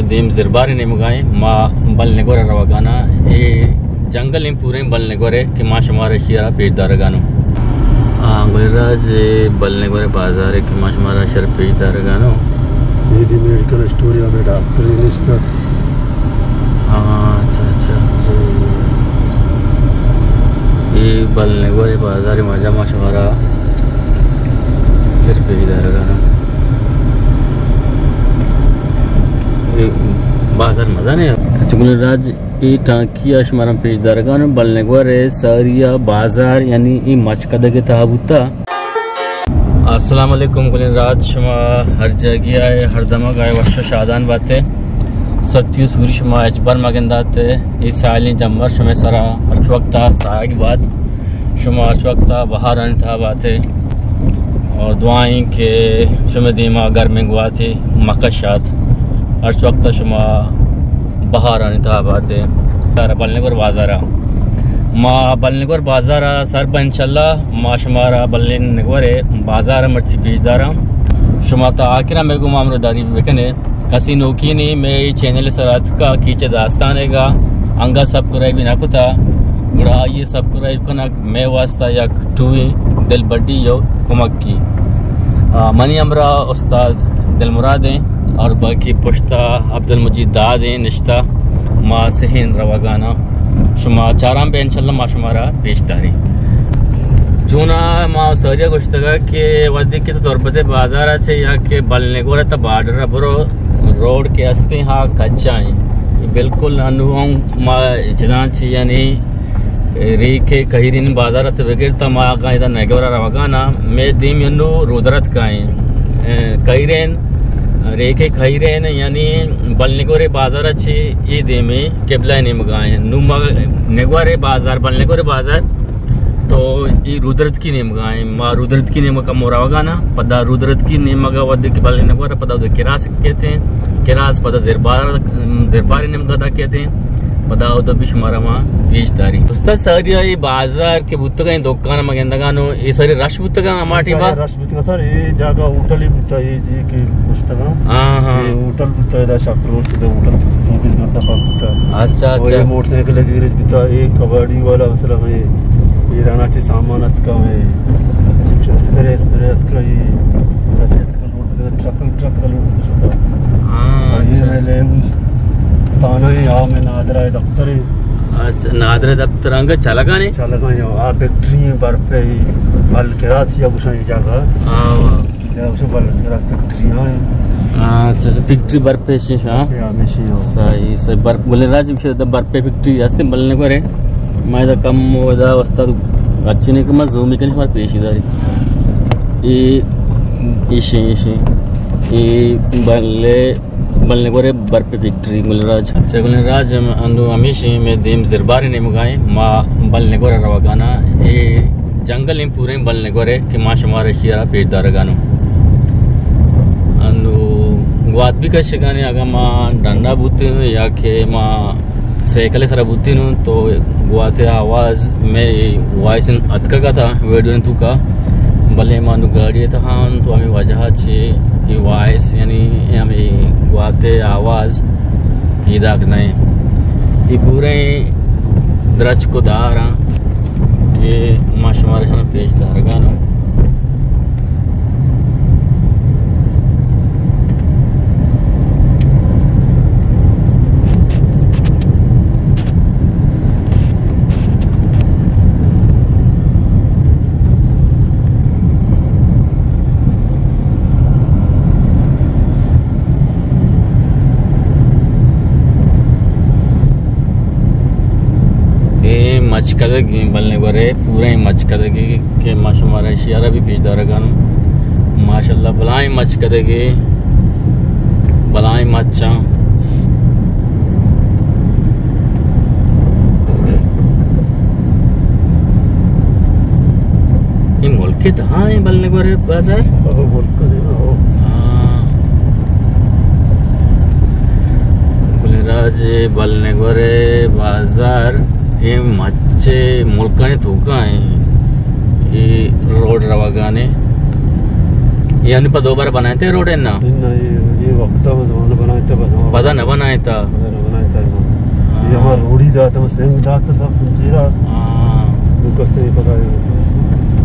دیم زربار نیمگائیں، ما بل نگور روگانا۔ اے جنگل ایں پوریں بل نگورے کہ ما شمارا اشی را پیش دارگانوں۔ آ، گل راج، اے بل نگور بازارے کہ ما شمارا اشی را پیش دارگانوں۔ اے دی میڈیکل اسٹور یا میں ڈاکٹر نیست۔ ہاں، اچھا، اچھا۔ جی۔ اے بل نگور بازار مجا ما شمارا پھر پیش دارگانوں۔ اے بازار مزن ایں۔ اچھا، گل راج، اے ٹانکی ءَ شمارا پیش دارگانوں، بل نگور ءِ ساری ءَ بازار، یعنی اے مچ کدگ ءِ تہا بوتا۔ السلام علیکم گلیں راج، شما ہر جاگہ ءَ، ہر دمگ ءَ وش ءُ شادان باتے۔ ستی ءُ سوری شما ہچبر مگنداتے۔ اے ساحلیں جمبر شمئے سرا ہرچ وقت ءَ ساہگ بات۔ شما ہرچ وقت ءَ بہارانی تہا باتے۔ اور دعا ایں کہ شمئے دیما گرمیں گواتے مکشات۔ ہرچ وقت ءَ شما بہارانی تہا باتے۔ بل نگور بازار ءَ۔ ما بل نگور بازار ءَ سر بہ انشاءاللہ ما شمارا بل نگور بازار ءَ مرچی پیش داراں۔ شما تا آخر ءَ مئے گوما ہمراہداری بکنے۔ کسی نوکینے مئے اے چینل ءِ سرا اتکا کیچ ءِ داستان ءِ گا انگا سبسکرائب نہ کتا، گڑا آئی ءَ سبسکرائب کنگ مئے واسطہ یک ٹوہیں دل بڈی ءُ کمکی۔ آ، منی ہمراہ استاد دلمراد ایں اور باقی پشتا عبدالمجید داد ایں نشتہ۔ ما سہین روگانا، شما چاراں بہ انشاءاللہ ما شمارا پیش داری۔ چونا ما ساریا گوشتگا کہ وھدے کہ تو تربت بازار ءَ چہ یا کہ بل نگور ءَ تا بارڈر ءَ برو، روڈ کہ ہستیں ہا کچا ایں۔ بالکل انو ہم ما چداں چی یعنی ریک ءِ کہیرین بازار ءَ تو بگر تا ما اگاں ادا نگور ءَ روگانا، مئے دیم انو رودرتک ءَ ایں۔ اے، کہیرین، ریک ءِ کہیرین یعنی بل نگور بازار ءَ چہ اے دیمے قبلہ ءِ نیمگا ایں۔ نو ما نگور بازار، بل نگور بازار تو اے رودرتکی نیمگا ایں۔ ما رودرتکی نیمگا کمو روگانا، پدا رودرتکی نیمگا وھدے کہ بل نگور، پدا اودے کراس کیتیں، کراس پدا زربار، زربار نیمگا دا کیتیں، پدا اودے بھی شمارا ما پیش داری۔ استاد ساری اے بازار کہ بوتگا ایں دکان ما گندگانو، اے ساری رش بوتگا ہما ٹیما؟ ساری رش بوتگا سر، اے جاگہ ہوٹل ہی بوتا، اے جی کہ گوشتگا۔ ہاں، ہاں۔ اے ہوٹل بوتا، ادا شپ روڈ سے ہوٹل چوبیس گھنٹہ پاک بوتا۔ اچھا، اور اچھا۔ اے موٹر سائیکل گیرج بوتا، اے کباڑی والا مثلا میں ایران چے سامان اتکا میں، چپس اسپرے، اسپرے اتکا اے۔ اچھا۔ ٹرک، ٹرک ءَ لوڈ کتگ شتگ۔ ہاں، اچھا۔ اے لیمز تھانہ ایں، آ مئے نادرا ءِ دفتر ایں۔ اچھا، نادرا ءِ دفتر انگت چلگا ایں؟ چلگا ایں، آ فیکٹری ایں، برف ءِ، بل کراس یا گوشاں اے جاگہ۔ ہاں، واہ۔ جا گوشاں بل کراس فیکٹری ایں۔ ہاں، اچھا، اچھا، فیکٹری برف ءِ شیش، ہاں؟ یا ہمیشی ہو۔ صحیح، صحیح، برف، گلیں راج، برف ءِ فیکٹری ہستیں بل نگور ءَ۔ ما ادا کم ادا استاد اچنے کہ ما زوم کنی شمار پیشی داری۔ اے، ایشیں، ایشیں۔ اے بل، بل نگور ءِ برف ءِ فیکٹری گلیں راج۔ اچھا گلیں راج، ہم، اندو ہمیشیں مئے دیم زربار نیمگا ایں۔ ما بل نگور روگانا۔ اے جنگل ایں پوریں بل نگور ءِ کہ ما شمارا اشی را پیش دارگانوں۔ اندو گوات بھی کشگانے، اگاں ما ڈنڈا بوتیں یا کہ ما سائیکل ءِ سرا بوتینوں تو گوات ءِ آواز مئے وائس اتکگ ءَ ات ویڈیو ءِ توکا، بلے ما نوں گاڑی ءِ تہا آں تو ہمے وجہ ءَ چہ اے وائس یعنی ہمے گوات ءِ آواز پیداک نہ ایں۔ اے پوریں درچک ءُ دار آں کہ ما شمارا شان پیش دارگانوں۔ اے مچکدگ ایں بلے گورے، پوریں مچکدگے کہ ما شمارا اشی ءَ را بھی پیش دارگانوں۔ ماشاءاللہ بلائیں مچکدگے، بلائیں مچاں۔ اے ملک ءِ تہا ایں بلے گورے بازار؟ او، ملک ءِ تہا، او۔ ہاں۔ گلیں راج، بلے گورے بازار، اے مچے ملکانی توکا ایں۔ اے روڈ روگانے۔ یعنی پہ دوبارہ بنائیتے روڈ ہے نا؟ نہ، یہ، یہ وقت میں زمانہ بنائیتا، پدا۔ پدا نہ بنائیتا۔ پدا نہ بنائیتا، نہ۔ یہ ہاں۔ ہمارا روڈی داتا، سنگ داتا سب چیزا۔ ہاں۔ وہ کستے ہی پتا ہے۔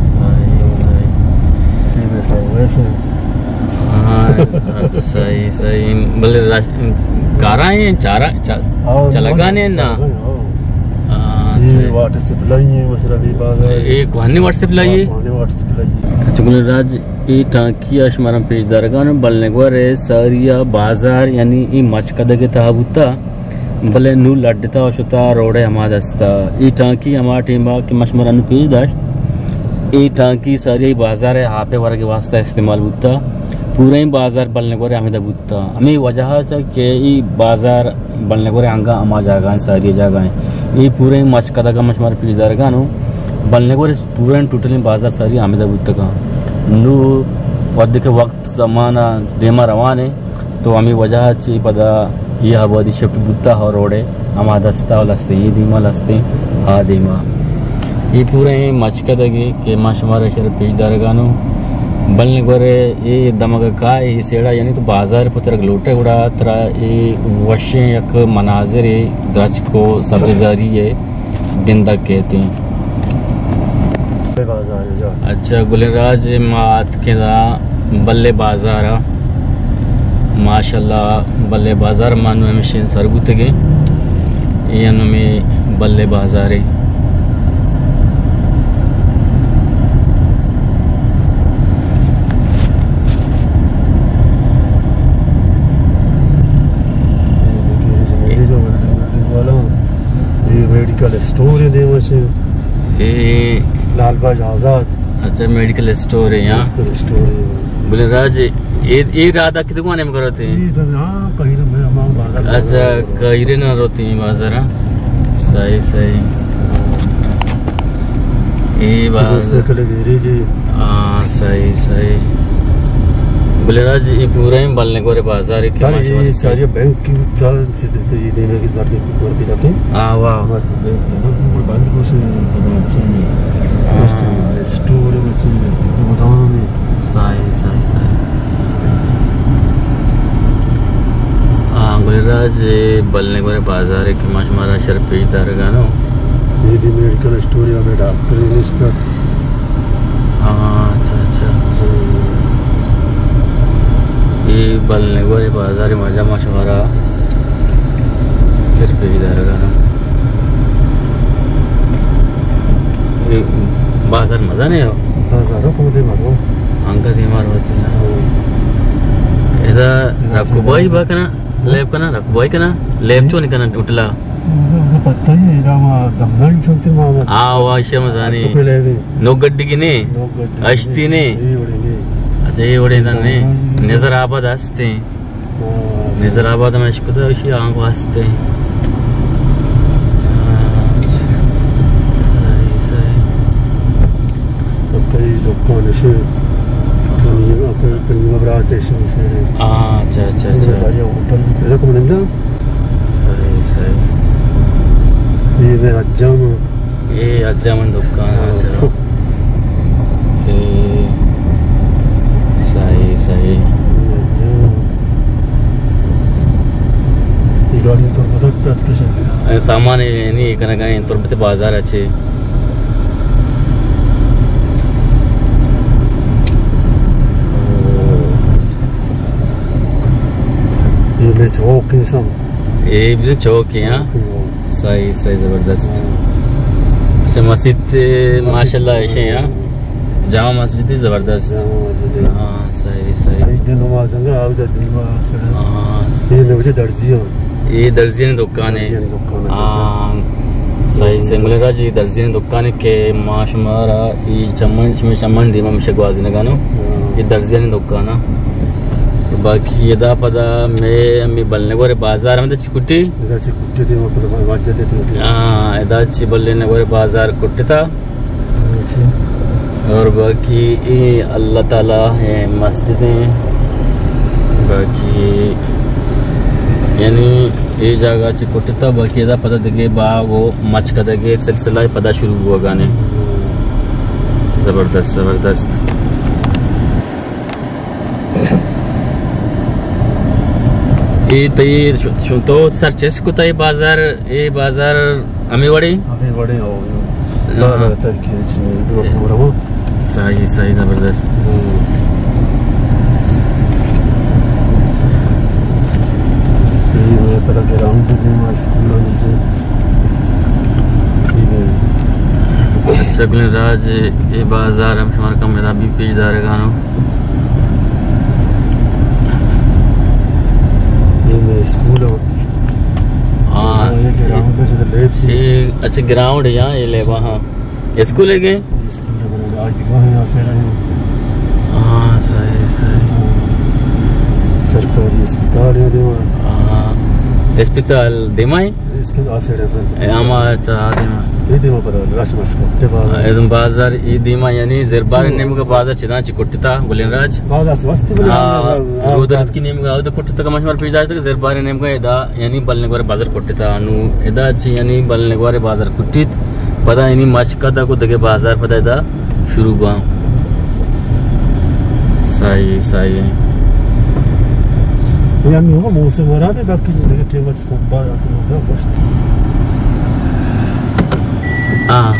صحیح، صحیح۔ یہ میں سب ویسے۔ ہاں، اچھا، صحیح، صحیح۔ بلے راش-، کارا ہیں، چارا، چا-، ہاں، چلگا نے نا؟ چلگا ہیں، ہاں۔ ہاں، یہ صحیح۔ واٹر سپلائی ہے، مثلاً یہ بازار ہے۔ یہ کوہنی واٹر سپلائی ہے؟ ہاں، کوہنی واٹر سپلائی ہے۔ اچھا، گل راج، اے ٹانکی ءَ شمارا پیش دارگان، بلنگور ءِ ساری ءَ بازار، یعنی اے مچکدگ ءِ تہا بوتا، بلے نوں لڈتا و شتا روڈ ءِ ہما دستا۔ اے ٹانکی ہما ٹیم ءَ کہ ما شمارا نوں پیش داشت، اے ٹانکی ساری ءَ بازار ءِ آپ ءِ ورگ ءِ واسطہ استعمال بوتا۔ پوریں بازار بلنگور ءِ ہمیدا بوتا۔ ہمے وجہ ءَ چہ کہ اے بازار بلنگور ءِ انگا ہما جاگہ ایں، ساری جاگہ ایں۔ اے پوریں مچکدگ ءَ ما شمارا پیش دارگان و بلنگور پوریں ٹوٹلیں بازار ساری ہمیدا بوتگاں۔ نوں وھدے کہ وقت زمانہ دیما روان ایں، تو ہمے وجہ ءَ چہ پدا اے آبادی شفٹ بوتا ہو روڈ ءِ ہما دستا و لستیں اے دیما، لستیں آ دیما۔ اے پوریں مچکدگے کہ ما شمارا شر پیش دارگانوں۔ بلنگور ءِ اے دمگ ءَ کائے اے سیڑا، یعنی تو بازار پترگ لوٹے گڑا ترا اے وشیں یک مناظرے درچک و سبزاری ءِ گندگ کیت ایں۔ بلے بازار جا۔ اچھا، گلیں راج، ما اتکیں دا بلے بازار ءَ۔ ماشاءاللہ، بلے بازار ما نوں ہمیشیں سر بوتگیں۔ اے نوں میں بلے بازارے۔ اے میڈیکل اسٹور ہے دیما سے۔ اے لال باغ آزاد۔ اچھا، میڈیکل اسٹور ہے یہاں۔ میڈیکل اسٹور ہے۔ بلے راج، اے، اے راہ دا کدی گوانے میں کرتے ہیں؟ اے تو ہاں، کہیر میں ہم بازار۔ اچھا، کہیر نہ روتی ہیں بازار، ہاں۔ صحیح، صحیح۔ اے بازار۔ موٹرسائیکل گیریج ہے۔ ہاں، صحیح، صحیح۔ بلے راج، اے پورا ہی بلنگور بازار ہے کہ سارے، ماشاءاللہ۔ سارے بینک کی چار چیز تے یہ دینے کی ذات کو کر کے رکھیں۔ ہاں، واہ۔ بس بینک ہے نا، وہ بند کو سے پتا اچھا نہیں۔ ہاں۔ بس چاہیے، اسٹور میں چاہیے، گودام میں۔ صحیح، صحیح، صحیح۔ ہاں، گل راج، بلنگور بازار ہے کہ ما شمارا شر پیش دارگانوں۔ یہ بھی میڈیکل اسٹور یا میں ڈاکٹر انگلش کا۔ ہاں، اچھا، اچھا۔ اے بلنگور بازار مجا ما شمارا پھر پیش دارگانوں۔ اے بازار مزہ نہیں ہو؟ بازار کو دے مارو۔ انگا دے مارو ہوتے ہیں۔ ہاں۔ ادا رکوبائی با کنا، لیب کنا، رکوبائی کنا، لیب چون کنا ٹوٹلا۔ ادا، ادا پتہ ہی نہیں، ادا ما دمنا ہی سنتے ما۔ آ، واشا مزانی۔ تو پہلے بھی۔ نو گڈی کی نے؟ نو گڈی کی اشتی نے؟ اے وڑے نے۔ اچھا، اے وڑے دا نے۔ نظر آباد ہستے۔ ہاں۔ نظر آباد میں اشکتا اشی آنگو ہستے۔ ہاں۔ صحیح، صحیح۔ کئی دکان سے، کئی، کئی مبرات سے، سے۔ ہاں، اچھا، اچھا، اچھا۔ یہ ساری ہوٹل، تیرے کو ملیں گے؟ صحیح، صحیح۔ یہ میں حجام۔ یہ حجام دکان، ہاں۔ اچھا۔ یہ صحیح، صحیح۔ یہ حجام۔ یہ گاڑی تو بدلتا کسے؟ اے سامان ہے نہیں، کنا کہیں تربت بازار اچھے۔ یہ میں چوک انسان۔ اے بزن چوک ہے، ہاں۔ صحیح، صحیح، زبردست۔ ہاں۔ اچھا، مسجد، ماشاءاللہ، ایسے ہیں، ہاں۔ جامع مسجد ہے، زبردست۔ جامع مسجد ہے۔ ہاں، صحیح، صحیح۔ عید نماز ہے نا، عید دیما۔ ہاں، صحیح۔ یہ میں مجھے درزی ہوں۔ یہ درزی نے دکان ہے۔ درزی نے دکان ہے، ہاں۔ صحیح، صحیح۔ ملے راج، یہ درزی نے دکان ہے کہ ما شمارا یہ چمن، چمن، چمن دیما مشے گوازی نگانو۔ ہاں۔ یہ درزی نے دکان ہے۔ باقی ادا پدا میں، میں بلنگور بازار میں تو چکٹی۔ ادا چکٹی دے، وہاں پر واجہ دے تو۔ ہاں، ادا چی بلنگور بازار کٹتا۔ اچھا۔ اور باقی اے اللہ تعالیٰ ہے مسجد ہیں۔ باقی یعنی اے جاگہ چی کٹتا، باقی ادا پدا دگے باغ و مچکدگے سلسلہ پدا شروع ہوا گانے۔ زبردست، زبردست۔ اے تئی شو-، شو-، تو سر چست کتا اے بازار، اے بازار ہمے وڑیں؟ ہمے وڑیں، ہو۔ ہاں۔ بازار ترکی چنی دو کمرہ ہو۔ صحیح، صحیح، زبردست۔ ہاں۔ اے میں پتہ گراؤنڈ دیما اسکول نیچے۔ اے میں۔ اچھا، گلیں راج، اے بازار ہم شمار کم ادا بھی پیش دارگانو۔ اے میں اسکول ہو۔ ہاں۔ ہاں، اے گراؤنڈ ہے، لیب۔ اے، اچھا، گراؤنڈ ہے یہاں، اے لیبا، ہاں۔ اسکول ہے کہ؟ اسکول ہے، آج دکھا ہے، یہاں سے رہے ہیں۔ ہاں، صحیح، صحیح۔ سرکاری اسپتال ہے دیما۔ ہاں، اسپتال دیما ہے؟ اس کے آ سائیڈ ہے، بس۔ اے، ہما، اچھا، آ دیما۔ اے دیما پدا، رش مش کو، تے بازار۔ اے دم بازار، اے دیما، یعنی زربار تو نیمگا بازار چداں چی کٹتا، گلین راج۔ بازار سے وستی بنا، آ، ہاں، ہاں، رودرت کی نیمگا، او تو کٹتا کماش مار پیش داشتا کہ زربار نیمگا ادا یعنی بلنگور بازار کٹتا، نو ادا چی یعنی بلنگور بازار کٹیت، پدا یعنی مچکد کو دگہ بازار پدا ادا شروع با۔ صحیح، صحیح۔ یعنی ہو موسم خراب ہے، باقی دگہ ٹائم اچ سب بازار سے ہوگا پشت۔ ہاں۔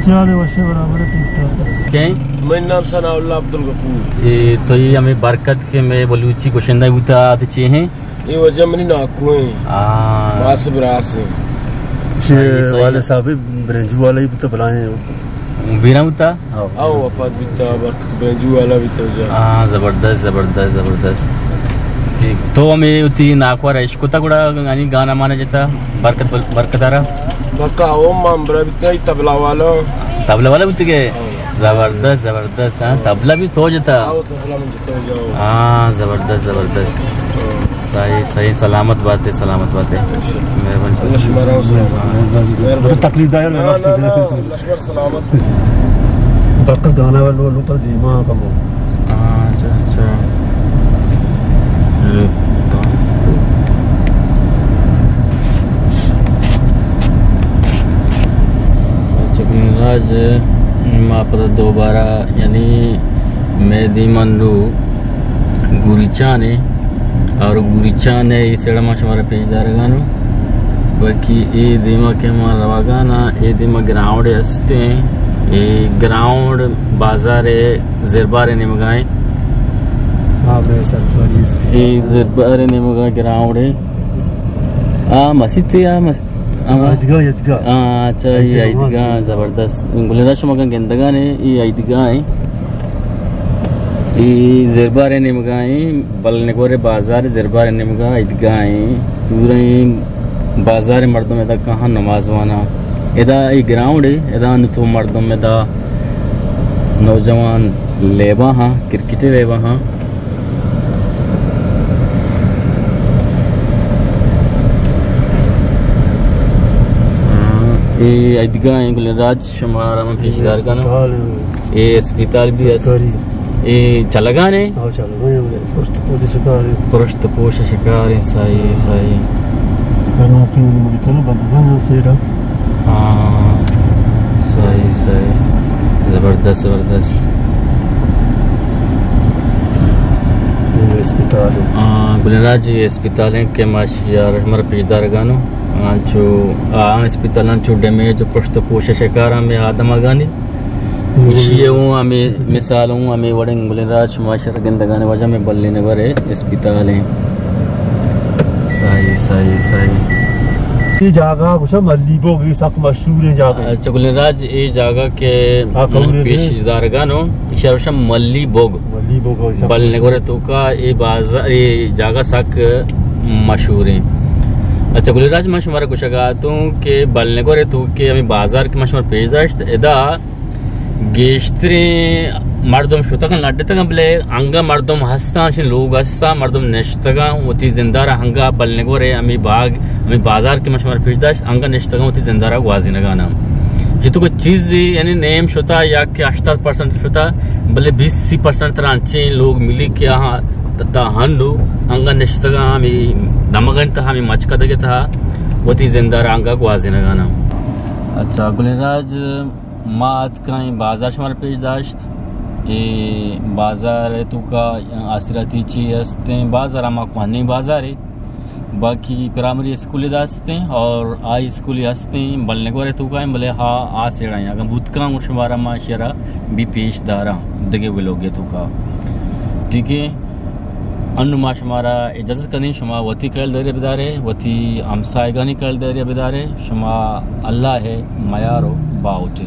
چالے وشے برابر ہے، ٹھیک ٹھاک ہے۔ کئے؟ منی نام ثناء اللہ عبدالغفور۔ اے تو اے ہمے برکت کہ مئے بلوچی گشندہ بوتا، آ تئی چے ہیں؟ اے واجہ منی ناکو ہیں۔ ہاں۔ ماس براس ہیں۔ چے صحیح، صحیح۔ والد صاحب برنجو والا ہی بوتا بلائیں۔ بیرا بوتا؟ ہاں۔ او وفات بیتا، برکت برنجو والا بیتا جا۔ ہاں، زبردست، زبردست، زبردست۔ ٹھیک۔ تو ہمے وتی ناکو را عشق کتا گڑا یعنی گانا مانا جتا، برکت بل-، برکت آرا؟ بکا او مامبرا بیتا، اے طبلہ والا۔ طبلہ والا بوتگے؟ ہاں۔ زبردست، زبردست، ہاں، طبلہ بھی تو جتا؟ ہاں، طبلہ من جتا جاؤ۔ ہاں، زبردست، زبردست۔ ہاں۔ صحیح، صحیح، سلامت باتے، سلامت باتے۔ مہربانی سر۔ اللہ شمارا سلامت۔ مہربانی۔ تکلیف دار نہ، نہ، نہ۔ سلامت۔ بک دانا والو لو پر دیما کمو۔ ہاں، اچھا، اچھا۔ اچھا، گلین راج، ما پدا دوبارہ، یعنی مئے دیما نو گوریچان ایں، اور گوریچان ءِ اے سیڑا ما شمارا پیش دارگانوں۔ باقی اے دیما کہ ما روگانا، اے دیما گراؤنڈ ہستیں، اے گراؤنڈ بازار زربار نیمگا ایں۔ ہاں، میں سرکاری اسپتال۔ اے زربار نیمگا گراؤنڈ ایں۔ آ مسیت ایں، آ مس-، آ۔ عیدگاہ، عیدگاہ۔ آ، اچھا، اے عیدگاہ نماز عیدگاہ۔ زبردست۔ گلین راج شما گندگانے، اے عیدگاہ ایں۔ اے زربار نیمگا ایں، بلنگور بازار زربار نیمگا عیدگاہ ایں۔ پورا اے بازار مردم ادا کاہاں نماز وانا۔ ادا اے گراؤنڈ ایں، ادا نو تو مردم ادا نوجوان لیبا ہاں، کرکٹ لیبا ہاں۔ ہاں، اے عیدگاہ ایں گلین راج۔ شمارا من پیش دارگانوں۔ اسپتال ایں۔ اے اسپتال بھی است۔ سرکاری۔ اے چلگانے؟ ہاں، چلگانے، بلے پرشت پوش شکار ایں۔ پرشت پوش شکار ایں، صحیح، ہاں۔ صحیح۔ بنوکی ملکنا بندگان سیڑا۔ ہاں، صحیح، صحیح۔ زبردست، زبردست۔ اے اسپتال ایں۔ ہاں، گلین راج اے اسپتال ایں کہ ما شمارا پیش دارگانوں۔ انچو، آ، اسپتال انچو ڈیمیج و پرشت پوش شکار ہمے آدمگانی۔ ایشی اوں ہمے مثال اوں ہمے وڑیں گلین راج شما شر گندگانے واجہ ہمے بلنگور اسپتال ایں۔ صحیح، صحیح، صحیح۔ اے جاگہ گوشا ملی بوگ، اے سک مشہور ایں جاگہ۔ اچھا گلین راج، اے جاگہ کہ ہاں، من پیش دارگانوں، ایشی گوشا ملی بوگ۔ ملی بوگ، ہاں، سک بلنگور مشہور۔ توکا اے بازار، اے جاگہ سک مشہور ایں۔ اچھا گلین راج، من شمارا گوشگا اتوں کہ بلنگور توکا ہمے بازار کہ من شمارا پیش داشت، ادا گیشتریں مردم شتگاں، لڈتگاں، بلے انگا مردم ہستاں، چہ لوگ ہستاں، مردم نشتگاں، وتی زندارا انگا بلنگور ہمے باغ، ہمے بازار کہ من شمارا پیش داشت، انگا نشتگاں، وتی زندارا گوازینگانا۔ جتو کہ چیزے یعنی نیم شتا یا کہ ہشتاد پرسنٹ شتا، بلے بیست سی پرسنٹ ترا انچیں لوگ ملی کہ آہاں تا ہنو انگا نشتگاں، ہمے دمگانی تہا، ہمے مچکدگے تہا وتی زندارا انگا گوازینگانا۔ اچھا، گلین راج، ما اتکائیں بازار شمارا پیش داشت۔ اے بازار توکا آسراتی چی ہستیں؟ بازار ہما کوہنیں بازارے، باقی پرائمری اسکول داشتیں اور ہائی اسکول ہستیں، بلنگور توکا ہیں، بلے ہا آ سیڑا ہیں۔ اگر بوتکاں اور شمارا ما شرا بھی پیش داراں دگے ولوگے توکا۔ ٹھیک ہے، انو ما شمارا اجازت کنیں، شما وتی کل داری بدارے، وتی ہمسایگانی کل داری بدارے، شما اللہ ہے میار و باوٹے۔